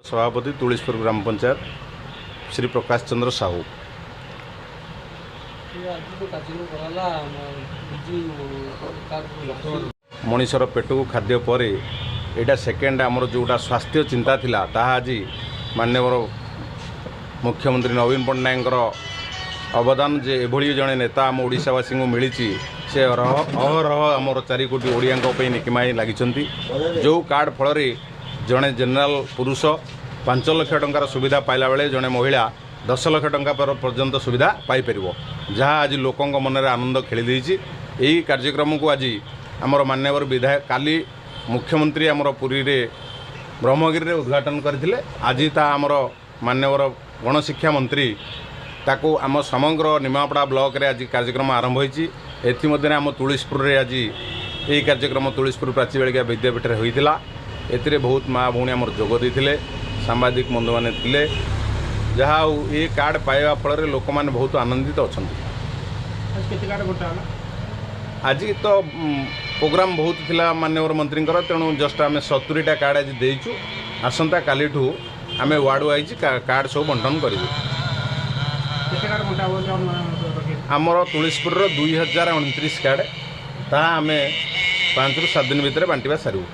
ସଭାପତି ତୁଳସୀପୁର ଗ୍ରାମ ପଞ୍ଚାୟତ ଶ୍ରୀ ପ୍ରକାଶ ଚନ୍ଦ୍ର ସାହୁ। ମଣିଷର ପେଟକୁ ଖାଦ୍ୟ ପରେ ଏଇଟା ସେକେଣ୍ଡ ଆମର ଯେଉଁଟା ସ୍ୱାସ୍ଥ୍ୟ ଚିନ୍ତା ଥିଲା, ତାହା ଆଜି ମାନ୍ୟବର ମୁଖ୍ୟମନ୍ତ୍ରୀ ନବୀନ ପଟ୍ଟନାୟକଙ୍କର ଅବଦାନ ଯେ ଏଭଳି ଜଣେ ନେତା ଆମ ଓଡ଼ିଶାବାସୀଙ୍କୁ ମିଳିଛି। ସେ ଅହରହ ଆମର 4 କୋଟି ଓଡ଼ିଆଙ୍କ ପାଇଁ ନିକିମାଇ ଲାଗିଛନ୍ତି। ଯେଉଁ କାର୍ଡ଼ ଫଳରେ ଜଣେ ଜେନେରାଲ ପୁରୁଷ 5 ଲକ୍ଷ ଟଙ୍କାର ସୁବିଧା ପାଇଲା ବେଳେ ଜଣେ ମହିଳା 10 ଲକ୍ଷ ଟଙ୍କା ପର୍ଯ୍ୟନ୍ତ ସୁବିଧା ପାଇପାରିବ, ଯାହା ଆଜି ଲୋକଙ୍କ ମନରେ ଆନନ୍ଦ ଖେଳି ଦେଇଛି। ଏହି କାର୍ଯ୍ୟକ୍ରମକୁ ଆଜି ଆମର ମାନ୍ୟବର ବିଧାୟକ, କାଲି ମୁଖ୍ୟମନ୍ତ୍ରୀ ଆମର ପୁରୀରେ ବ୍ରହ୍ମଗିରିରେ ଉଦ୍ଘାଟନ କରିଥିଲେ, ଆଜି ତାହା ଆମର ମାନ୍ୟବର ଗଣଶିକ୍ଷା ମନ୍ତ୍ରୀ ତାକୁ ଆମ ସମଗ୍ର ନିମାପଡ଼ା ବ୍ଲକରେ ଆଜି କାର୍ଯ୍ୟକ୍ରମ ଆରମ୍ଭ ହୋଇଛି। ଏଥିମଧ୍ୟରେ ଆମ ତୁଳସୀପୁରରେ ଆଜି ଏହି କାର୍ଯ୍ୟକ୍ରମ ତୁଳସୀପୁର ପ୍ରାଚୀ ବାଳିକା ବିଦ୍ୟାପୀଠରେ ହୋଇଥିଲା। ଏଥିରେ ବହୁତ ମା ଭଉଣୀ ଆମର ଯୋଗ ଦେଇଥିଲେ, ସାମ୍ବାଦିକ ବନ୍ଧୁମାନେ ଥିଲେ। ଯାହା ଆଉ ଏ କାର୍ଡ଼ ପାଇବା ଫଳରେ ଲୋକମାନେ ବହୁତ ଆନନ୍ଦିତ ଅଛନ୍ତି। ଆଜି ତ ପ୍ରୋଗ୍ରାମ ବହୁତ ଥିଲା ମାନ୍ୟବର ମନ୍ତ୍ରୀଙ୍କର, ତେଣୁ ଜଷ୍ଟ ଆମେ 70ଟା କାର୍ଡ଼ ଆଜି ଦେଇଛୁ। ଆସନ୍ତା କାଲିଠୁ ଆମେ ୱାର୍ଡ଼ ୱାଇଜ୍ କାର୍ଡ଼ ସବୁ ବଣ୍ଟନ କରିବୁ। ଆମର ତୁଳସୀପୁରର 2029 କାର୍ଡ଼, ତାହା ଆମେ 5ରୁ 7 ଦିନ ଭିତରେ ବାଣ୍ଟିବା ସାରିବୁ।